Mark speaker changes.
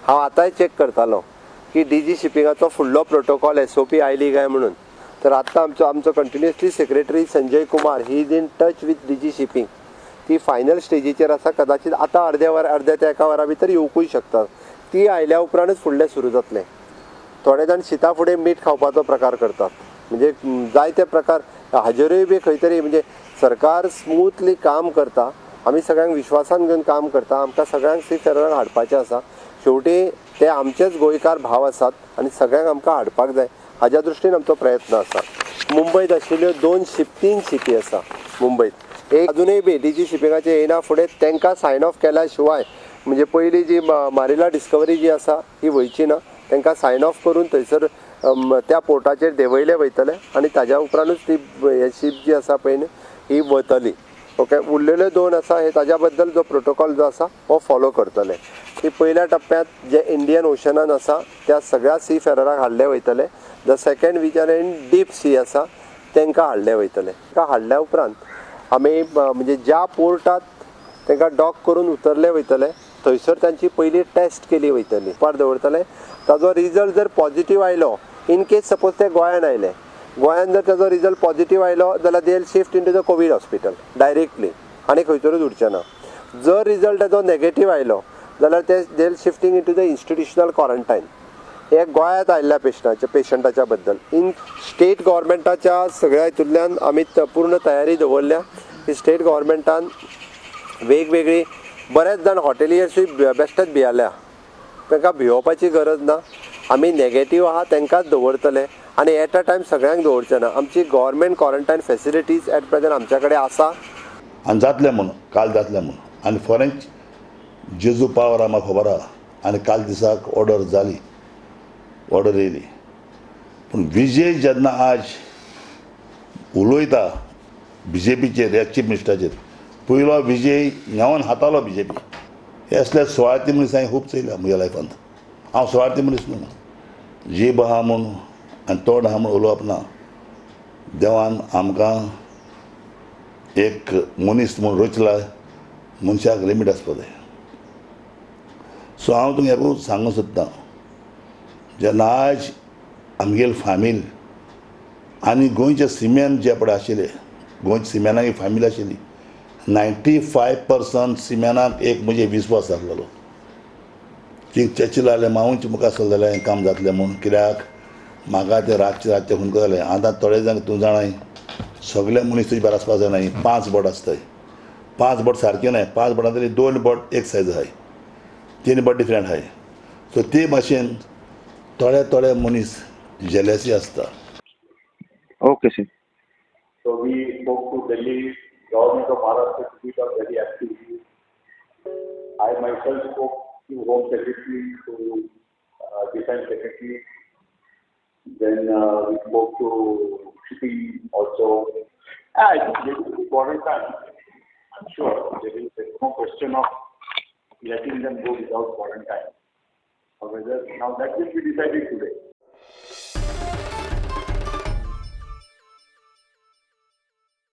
Speaker 1: हांव आतांय चॅक करतालो की डी जी शिपिंगाचो फुडलो प्रोटोकॉल एसओपी आयली काय म्हणून. तर आत्तां आमचो continuously secretary Sanjay Kumar, he is in touch with DG shipping. ती फायनल स्टेजीचेर आसा. कदाचित आतां अर्द्या वर, अर्द्या ते एका वरा भितर येवकूय शकता. ती आयल्या उपरांतच फुडलें सुरू जातलें. थोडे जाण शिता फुडें मीठ खावपाचो प्रकार करतात, म्हणजे जायते प्रकार हाजेरूय बी खंय तरी, म्हणजे सरकार स्मूथली काम करता, आमी सगळ्यांक विश्वासान घेवन काम करता. आमकां सगळ्यांक सी फेरराक हाडपाचें आसा. शेवटी ते आमचेच गोंयकार भाव आसात आनी सगळ्यांक आमकां हाडपाक जाय, हाज्या दृश्टीन आमचो प्रयत्न आसा. मुंबयत आशिल्ल्यो दोन शिप, तीन शिपी आसा मुंबयत. एक अजुनूय बी डी जी शिपिंगाचे येयना फुडें तांकां सायन ऑफ केल्या शिवाय, म्हणजे पयली जी मारिला डिस्कवरी जी आसा ही वयची ना. तांकां सायन ऑफ करून थंयसर त्या पोर्टाचेर देंवयले वयतले आनी ताज्या उपरांतूच ती हे शीप जी आसा पळय न्ही ही वतली. ओके, उरलेल्यो दोन आसा हे ताज्या बद्दल जो प्रोटोकॉल जो आसा हो फॉलो करतले. ती पयल्या टप्प्यांत जे इंडियन ओशनान आसा त्या सगळ्या सी फेरराक हाडले वयतले. The second which are in deep sea आसा तांकां हाडले वयतले. तांकां हाडल्या उपरांत आमी म्हणजे ज्या पोर्टात तांकां डॉक करून उतरले वयतले थंयसर तांची पयली टेस्ट केली वयतली, पार दवरतले. ताजो रिजल्ट जर पॉझिटीव आयलो, इन केस सपोज ते गोंयान आयले, गोंयान जर ताजो रिजल्ट पॉझिटीव आयलो जाल्यार they shift into the COVID hospital directly आनी खंयसरूच उरचे ना. जर रिजल्ट ताजो नेगेटीव आयलो जाल्यार ते they shifting into the institutional quarantine. हे गोंयांत आयिल्ल्या पेशंटाच्या बद्दल इन स्टेट गव्हर्मेंटाच्या सगळ्या हितूंतल्यान आमी पूर्ण तयारी दवरल्या की स्टेट गव्हर्मेंटान वेगवेगळी बरेच जाण हॉटेलियर्सूय बेश्टेच भियाल्या, तांकां भियोवपाची गरज ना. आमी नेगेटीव आहा तांकांच दवरतले आनी एट अ टायम सगळ्यांक दवरचे ना. आमची government quarantine facilities at present आमच्या कडेन आसा.
Speaker 2: आनी जातलें म्हणून काल जातलें म्हणून आनी फॉरेन जेजू पावर आमकां खबर आहा आनी काल दिसाक ऑर्डर जाली, ऑर्डर येयली. पूण विजय जेन्ना आज उलयता बी जे पीचेर ह्या चीफ मिनिस्टराचेर, पयलो Vijay Newan हातालो B J P. हे असले सुवार्थी मनीस हांवें खूब चोयल्या म्हज्या लायफांत. हांव सुवार्थी मनीस न्हू, जीब आहा म्हूण आनी तोंड आहा म्हूण उलोवप ना. देवान आमकां एक मनीस म्हूण रचला, मनशाक लिमीट आसपा जाय. सो हांव तुमकां एकूच सांगूंक सोदतां, जेन्ना आयज आमगेली फामील आनी गोंयचे सिमेन जे पळय आशिल्ले, गोंयच्या सिमेनाक एक फामील आशिल्ली, 95% सिमेनाक एक म्हजे विस्वास आसलेलो की चर्चील जाल्यार मावूच मुखार सरले जाल्यार हें काम जातलें म्हूण. कित्याक म्हाका तें रातचें रातचें हुनको जालें. आतां थोडे जाण तूं जाणाय सगळे मनीस तुजे बार आसपा जायना. 5 बोट आसताय, 5 बोट सारकें न्हय, 5 बोटां तरी 2 बोट एक सायज आहाय, 3 बोट डिफरंट आहाय. सो ते भाशेन थोडे थोडे मनीस जेलसी आसता.
Speaker 3: Okay sir.
Speaker 4: So we spoke to Delhi government of Maharashtra to be very actively. I myself spoke to Home Secretary, to Defense Secretary. Then we spoke to Shipping also. I think they will be quarantined. I'm sure there is no question of letting them go without quarantine. However, now that will be decided today.